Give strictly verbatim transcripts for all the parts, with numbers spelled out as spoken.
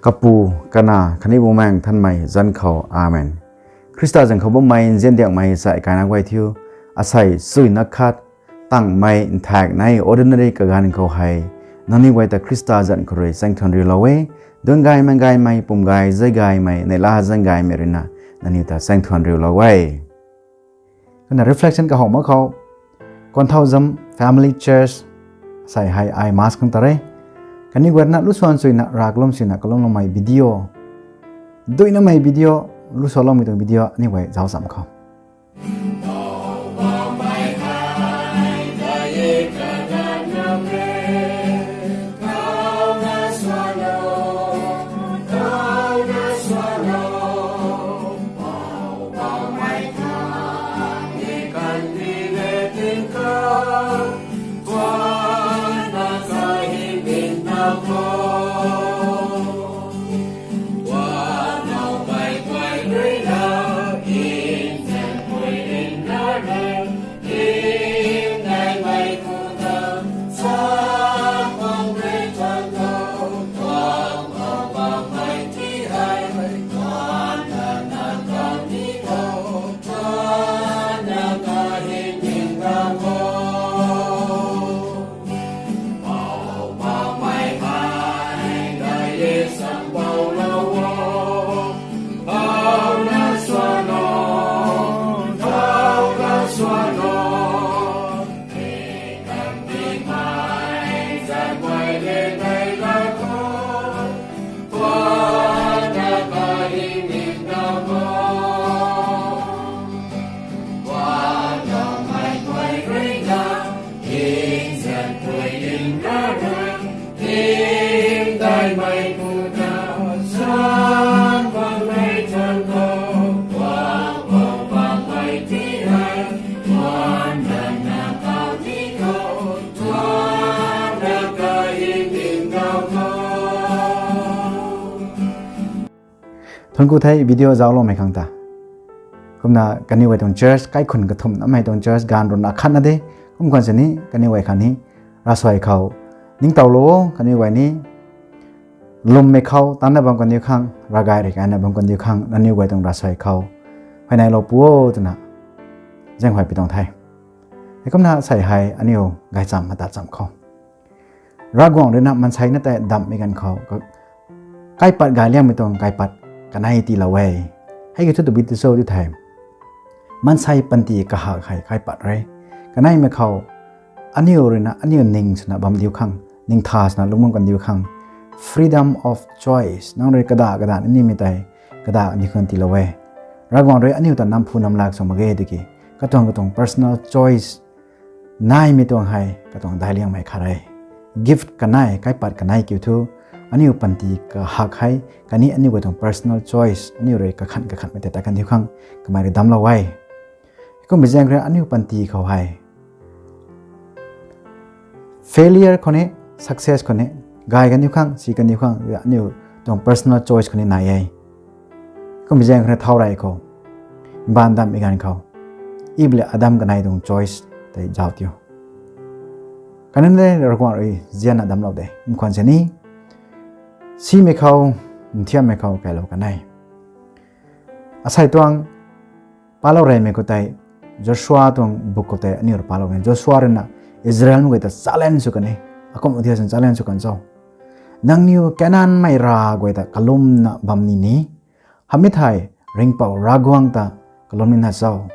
Kapu, Kanac khatni Bumaengh Nthanmei zanc khou. Amen. Khrista zanc khou bammei nziandiakmei chai kaina guay thiu, asei suina khat tangmei nthaekc nei ordinary kaganv khou hei, nangniw guay ta Khrista zanc khou rui chaeng thuan riulou e. Dun gaymei, gaymei, pum gay, zay gaymei, neihla zaeng gaymei ruina nangniw ta chaeng thuan riulou e. Kumna reflection kahowh mak khou, Kuanthau Zam Family Church sei hei ai mass khang ta re. Kaniw guayna lusuan suina, rav kalum suina kalumloumei video, duinamei video, lusuanloumei tuang video aniw guay zauc cham khou. Thuanc ku the video zaucloumei khang ta. Kumna kaniw guay tuang church, kaikhun kathumh namei tuang church, ganv runa khatna de. Kum khwan sini kaniw guay khatni ravsuai khou ningtowlou o, kaniw guay ni lwmmei khou tanna bam kandiu khang, ravgay rui kaina bam kandiu khang, nangniw guay tuang ravsuai khou huayneylou pu o twna zaenghuay pi tuang the. Heikumna sei hei aniw gaychamv mata cham khou, Ravguangc ruina maanseina tei damhmei ganv khou, kaipat gay liangmei tuang kaipat kanei tiilou e. Hei kiu thu tabui ti cho ti the. Maansei panty kahak hei kaipat re. Kaneimei khou aniw ruina aniw ning swna bam diu khang, ningtha swna lungc bam kandiu khang, freedom of choice, nang rui kada kada ni nimei tei kada ni khang tiilou e. Ravguangc rui aniw ta namphu namlak sw mak ge tiki, katuang katuang personal choice naimei tuang hei katuang daic liangmei khat e. Gift kanei, kaipat kanei kiu thu, aniw panty kahak hei, khatni aniw katuang personal choice, aniw rui kakhan kakhanmei tei ta kandiu khang kamei rui damclou e. Heikum bi zaeng rui aniw panty khou hei failure khou ni, success khou ni, gay kandiu khang, si kandiu khang, aniw tuang personal choice khou ni nai e. Kum bi zaeng khou ni thau rey khou, mbaanv damhmei ganv khou, Eve le Adam kanei tuang choice tei zauc tiu. Khatni Ravguangc rui zianna damclou de. Kum khwan sini, simei khou, nthiammei khou kailou kanei. Asei tuang palou reymei khou tei, Joshua tuang book khou tei aniw rui palou kan e. Joshua ruina Israelmei guay ta challenge sw kan e. Akum thiak sin challenge sw kan cho. Nangniw Kanaanmei rav guay ta kalumna bam ni ni, hamhmei thei Ringhpouc Ravguangc ta kalum nina cho.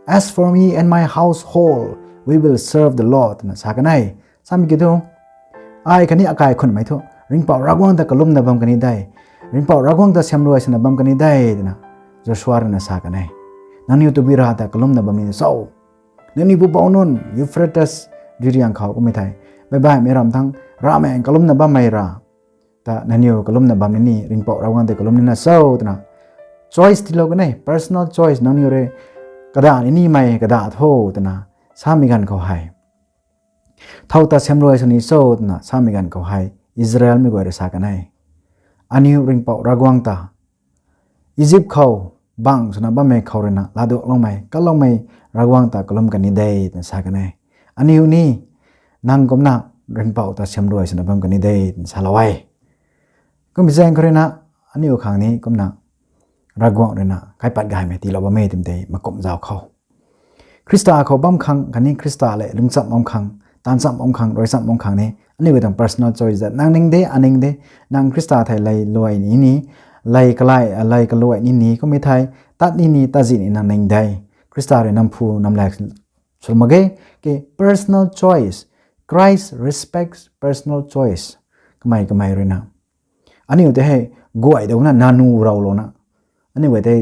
As for me and my household, we will serve the Lord, twna sa kan e. Samei kiu thu, ai khatni akai khunmei thu Ringhpouc Ravguangc ta kalumna bam kan de, Ringhpouc Ravguangc ta siamruai swna bam kan de, twna Joshua ruina sa kan e. Nangniw tabui rav ta kalumna bam nina cho. Nangniw pupouc nunc Euphrates ririang khou kummei thei, baihbaihmei ram thangc ravmaengc kalumna bammei rav ta nangniw kalumna bam ni ni, Ringhpouc Ravguangc tei kalum nina cho, twna choice tiilou kan e, personal choice, nangniw rui kada ni nimei kada tho twna samei ganv khou hei, thow ta siamruai sw ni cho twna samei ganv khou hei, Israelmei guay rui sa kan e. Aniw Ringhpouc Ravguangc ta, Egypt khou bangc swna bammei khou ruina laadukloumei, kalloumei Ravguangc ta kalum kan de, twna sa kan e. Aniw ni nang kumna Ringhpouc ta siamruai swna bam kan de, twna salou e. Kumbi zaeng khou ruina, aniu khang ni kumna Ravguangc ruina kaipat gaymei tiilou bam e twmei tei makumh zauc khou, Khrista khou bam khang khatni Khrista lev lungcham bam khang, taanv cham bam khang, rui cham bam khang ni aniu guay tuang personal choice de. Nang ning de, aning de, nang Khrista thei lay luai ni ni, lay kalai, lay kaluai ni ni, kummei thei tat ni ni, tat zi ni nang ning de. Khrista rui nam phu nam lak sw mak ge, ke personal choice. Christ respects personal choice. Kamei kamei ruina aniu tei hei guay duna nanu raulouna, aniu guay tei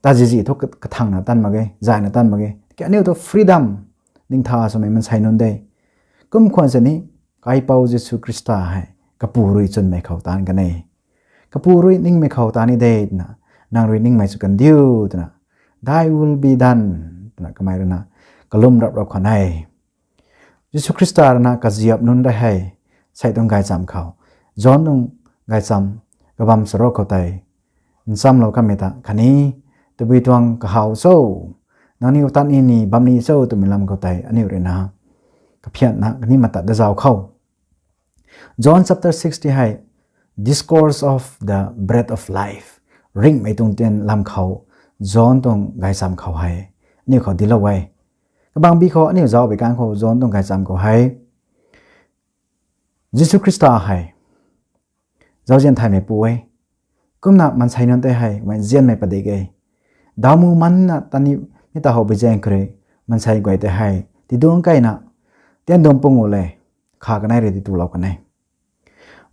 tat zi zi thu kathangna tan mak ge, zayna tan mak ge. Ke aniu thu freedom, ningtha swmei mansei nunc de. Kum khwan sini, Kaipouc Jisu Khrista hei kapu rui chwnmei khou taanv kan e. Kapu rui ningmei khou taanv ni de twna, nang rui ningmei sw kan diu twna, Thy will be done, twna kamei ruina kalum rap rap khwan e. Jisu Khrista ruina kaziap nunc rui hei, sei tuang gaychamv khou, John tuang gaychamv kabam charuk khou tei nchamlou kamei ta khatni, tabui tuang kahaw cho, nangniw tat ni ni bam ni cho twmei lam khou tei aniu ruina kaphianna khatni matat da zauc khou, John chapter six ti hei, Discourse of the Bread of Life, ringhmei tuang tian lam khou, John tuang gaychamv khou hei aniu khou dinclou e. Kabangbi khou aniu zauc bi kan khou John tuang gaychamv khou hei, Jisu Khrista hei zauzian thaymeipu e. Kumna mansei nunc tei hei mei nzianmei padik e. Daw mu manna tani mi ta how bi zaeng khou rui, mansei guay tei hei tiduang keyna, tian duang pungu le, kha kanei rui titulou kan e.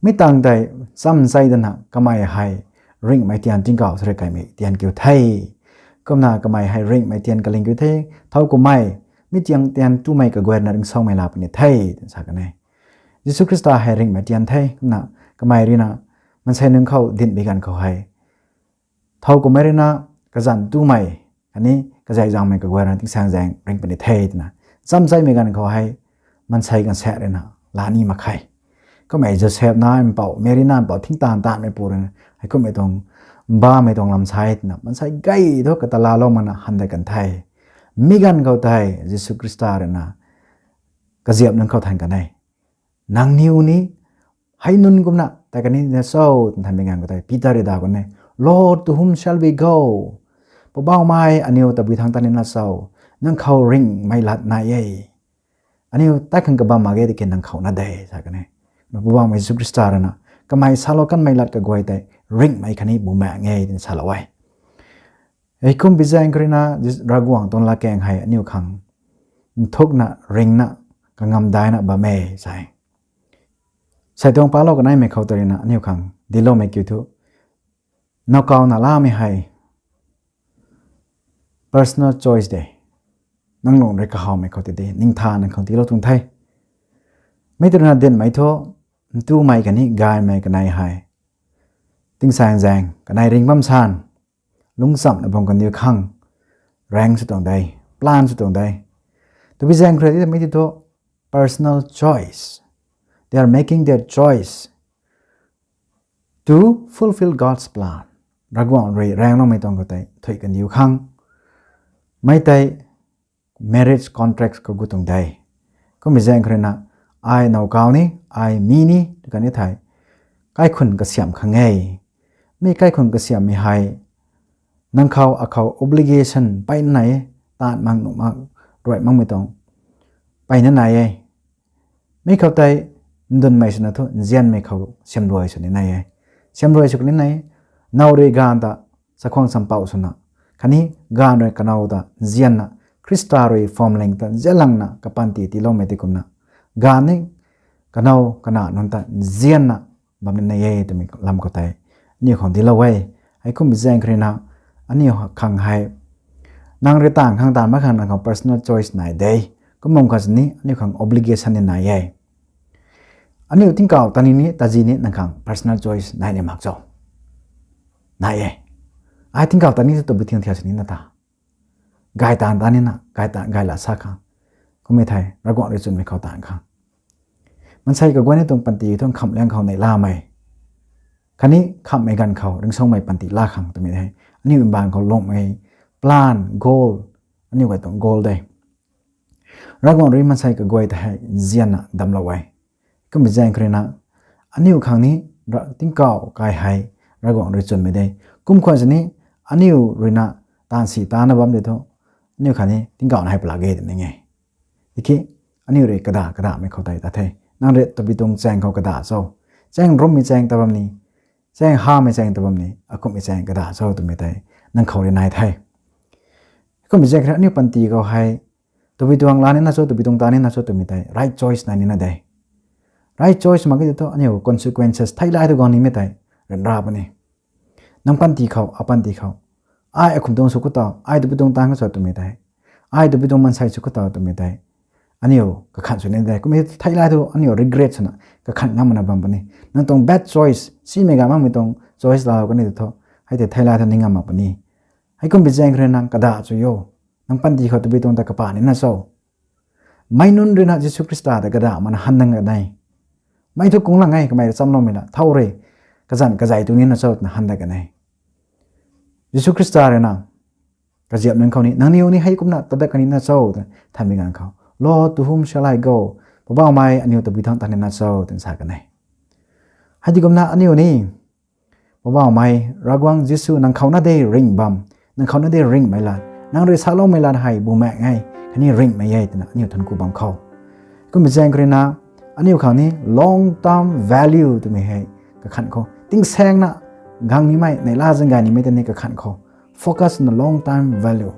Mi tangv tei cham chai dana kamei hei ringhmei tian tingkauh sa rui kaimei tian kiu the. Kumna kamei hei ringhmei tian kaling kiu the. Thow kummei, mi tiang tian tumei kaguayna ringcsaumei la puni the twna sa kan e. Jisu Khrista hei ringhmei tian the. Kumna kamei ruina mansei nunc khou dinc bi ganv khou hei, thow kummei ruina kazanc tumei khatni kazei zaengmei kaguayna tingsaengzaeng ring puni the twna, cham chaimei ganv khou hei mansei ganv saek ruina laa ni mak khe. Kummei Joseph na mpouh, Meri na mpouh, thingtaanv taanvmeipu ruina heikumhmei tuang, mbamei tuang lam sa e twna mansei gay thu kata laalou makna han dat kan the. Mi ganv khou tei Jisu Khrista ruina kaziap nunc khou than kan e. Nangniw ni hei nunc kumna tei kan ni na cho? Twna thanmei ganv khou tei Peter rui daw kan e, Lord, to whom shall we go? Poubauhmei, aniw tabui thangc tat nina cho? Nang khou ringhmei lat nai e. Aniu tat khang kabam mak ge tiki nang khou na de, sa kan e. Poubauhmei Jisu Khrista ruina kamei salou kanmei lat kaguay tei ringhmei khatni bumaengc e twna salou e. Heikum bi zaeng khou ruina Ravguangc tuang latkaeng hei aniu khang nthukna, ringna, kangamdaina bam e sa e. Sei tuang palou kaneimei khou tei ruina aniu khang dincloumei kiu thu, nowkaw na lamei hei personal choice de. Nang lung rui kahawmei khou tei de, ningtha nang khang tiilou tuang the. Mi tei ruina dinhmei thu, ntumei khatni gaymei kanei hei tingsaengzaeng kanei ring bam san, lungchamna bam kandiu khang raeng sw tuang de, plan sw tuang de. Tabui zaeng khou rui tei mi tei thu personal choice. They are making their choice to fulfill God's plan. Ravguangc rui raengloumei tuang khou tei thuy kandiu khang, mi tei marriage contract khou gu tuang de. Kumbi zaeng khou ruina, ai nowkaw ni, ai mi ni tw kan ni thei, kaikhun kasiamh khang e. Mi kaikhun kasiamhmei hei nang khou akhou obligation mpeyna nai e, taanv mak nuh mak, ruai makmei tuang mpeyna nai e. Mi khou tei ndunmei swna thu nzianmei khou siamruai sw ni nai e. Siamruai sw kan ni nai e. Now rui gaanv ta chakhwang champouh swna, khatni gaanv rui kanow ta nzianna, Khrista rui phwamling ta nzianlangna kapanty tiiloumei tei kumna, gaanv ni kanow kana nunc ta nzianna bam ni nai e twmei lam khou tei aniu khang dinclou e. Heikumbi zaeng khou ruina aniu khang hei, nang rui taanv khang taanv mak khang nang khang personal choice nai de. Kum bam khat sini aniu khang obligation ni nai e. Aniu tingkauh tat ni ni, tat zi ni nang khang personal choice nai ni mak cho? Nai e. Ai tingkauh tat ni thu tabui thing thiak sini na ta, gay taanv tat nina, gay taanv gay la sa khang, kummei thei Ravguangc rui chwnmei khou taanv khang, maansei kaguayna tuang panty thu nkhamh liang khou neihlamei khatni nkhamhmei ganv khou ringcsaumei panty laa khang twmei hei aniu mbaanv khou lungmei plan, goal, aniu guay tuang goal de. Ravguangc rui maansei kaguay ta hei nzianna damclou e. Kumbi zaeng khou ruina aniu khang ni Tingkauh kai hei Ravguangc rui chwnmei de. Kum khwan sini aniu ruina taanv si taanna bam de thu, aniu khatni tingkauhna hei palak ge tw ning e. Tiki aniu rui kada kadamei khou tei ta the. Nang rui tabui tuang chaeng khou kada cho? Chaeng rummei chaeng ta bam ni, chaeng hamei chaeng ta bam ni, akumhmei chaeng kada cho twmei tei nang khou rui nai the. Kummei zaeng kha aniu panty khou hei tabui tuang la nina cho, tabui tuang ta nina cho twmei tei right choice nai nina de. Right choice mak ge thu aniu consequences theilay thu guang nimei tei ryanra puni. Nang panty khou, apanty khou, ai akhum tuang sw khou tau, ai tabui tuang taanv khou sw twmei tei, ai tabui tuang mansei sw khou tau twmei tei, aniu kakhanh sw ni de. Kummei theilay thu aniu regret swna kakhanh ngam mana bam puni. Nang tuang bad choice, simei ga makmei tuang choice laalou kani thu, hei tei theilay thu ni ngam mak puni. Heikum bi zaeng kha rui nang kada chu o? Nang panty khou tabui tuang ta kapa nina cho? Meic nunc rui na Jisu Khrista ta kada mana han dang ka ne. Mei thu kung lang e, kamei rui chamloumei la thow rui kazanc kazei tu nina cho twna han dat ka ne. Jisu Khrista rui na kaziap nunc khou ni, nangniw ni heikumna tadat kanina cho twna thanmei ganv khou, Lord, to whom shall I go? Poubauhmei, aniw tabui thangc ta nina cho twna sa ka ne. Hei ti kumna aniw ni, Poubauhmei Ravguangc Jisu, nang khou na de ringh bam, nang khou na de ringhmei lat, nang rui saloumei lat hei bumaengh e, khatni ringhmei e twna aniw thuanc ku bam khou, kummei zaeng kha rui na aniw khang ni long term value twmei hei kakhanh khou, tingsaengna gang nimei, neihla zaeng gay nimei tei ni kakhanh khou, focus na long term value.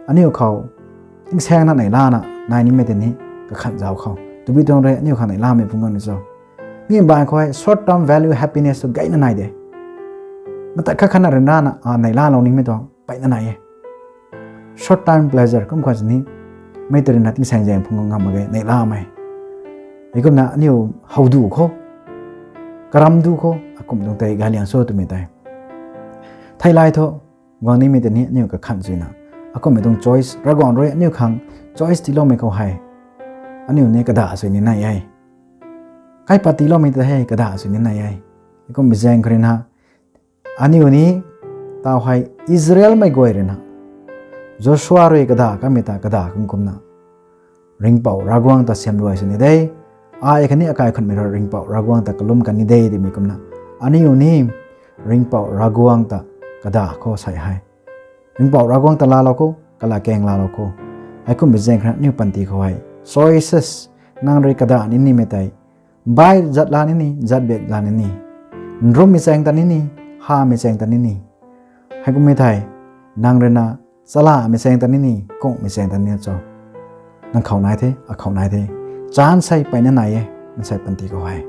Aniw khou tingsaengna neihlana nai nimei tei ni kakhanh zauc khou, tabui tuang rui aniw khang neihlamei phungc ganv ni cho? Mi baanv khou hei short term value happiness tu gayna nai de. Matat khat khatna ryanrana a neihlalou nimei tuang peyna nai e. Short term pleasure kum khwan sini, mei tei rui na tingsaeng zaeng phungc ngam mak ge, neihlamei. Heikumna aniw howdu khou, karamdu khou akumh tuang tei gayliang cho twmei tei theilay thu guang nimei tei ni aniw kakhanh chuina, akummei tuang choice, Ravguangc rui aniw khang choice tiiloumei khou hei, aniw ni kada sw ni nai e. Kaipat tiiloumei tei hei kada sw ni nai e. Kummei zaeng kha rui na aniw ni, taw hei Israelmei guay rui na Joshua rui kada kamei ta kada kum kumna, Ringhpouc Ravguangc ta siamruai sw ni de, ai khatni akai khunmei rui Ringhpouc Ravguangc ta kalum kan ni de twmei kumna, aniw ni Ringhpouc Ravguangc ta kada khou sei hei, Ringhpouc Ravguangc ta laalou khou, kala kaeng laalou khou, heikum bi zaeng kha rui na aniw panty khou hei choices, nang rui kada ni nimei tei, bai zat la ni ni, zat bak la ni ni, nrummei chaeng ta ni ni, hamei chaeng ta ni ni, heikummei thei nang rui na chalamei chaeng ta ni ni, kungmei chaeng ta ni cho? Nang khou nai the, akhou nai the. Chance hei peyna nai e, maansei panty khou hei.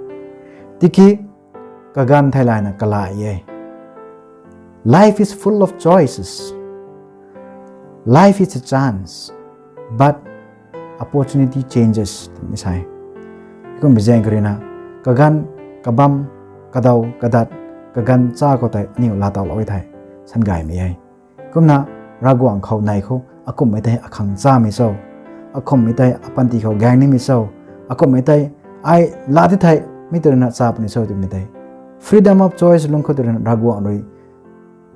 Tiki kaganv theilayna kalai e. Life is full of choices. Life is a chance, but opportunity changes, twna sa e. Kummei zaeng kha rui na, kaganv, kabam, kadaw, kadat, kaganv cha khou tei aniw laatowlou e thei, sangaymei e. Kumna, Ravguangc khou nei khou, akummei tei akhang chamei cho? Akummei tei apanty khou gaeng nimei cho? Akummei tei ai laa ti thei, mi tei rui na cha puni cho twmei tei, freedom of choice lungc khou tei rui na Ravguangc rui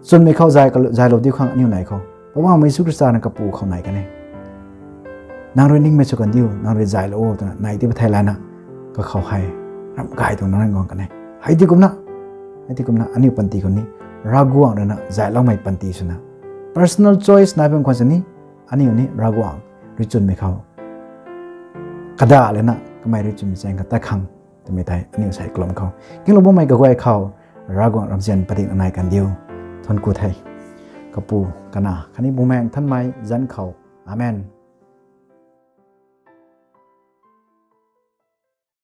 chwnmei khou zay, zaylou diu khang aniw nei khou, Poubauhmei Jisu Khrista na kapu khou nei kan e. Nang rui ningmei sw kan diu, nang rui zaylou o twna nei ti pa theilayna, kakhou hei ram gay tuang nang guang kan e. Hei ti kumna, hei ti kumna aniw panty khou ni, Ravguangc rui na zayloumei panty swna, personal choice nai bam khwan sini, aniw ni Ravguangc rui chwnmei khou kada lana kamei rui chwnmei chaeng kha tat khang twmei tei aniw sei kalum khou, kinglou bammei kaguay khou Ravguangc ramzian padikna nai kan diu. Thuanc ku the. Kapu, Kanac khatni Bumaengh Nthanmei zanc khou. Amen.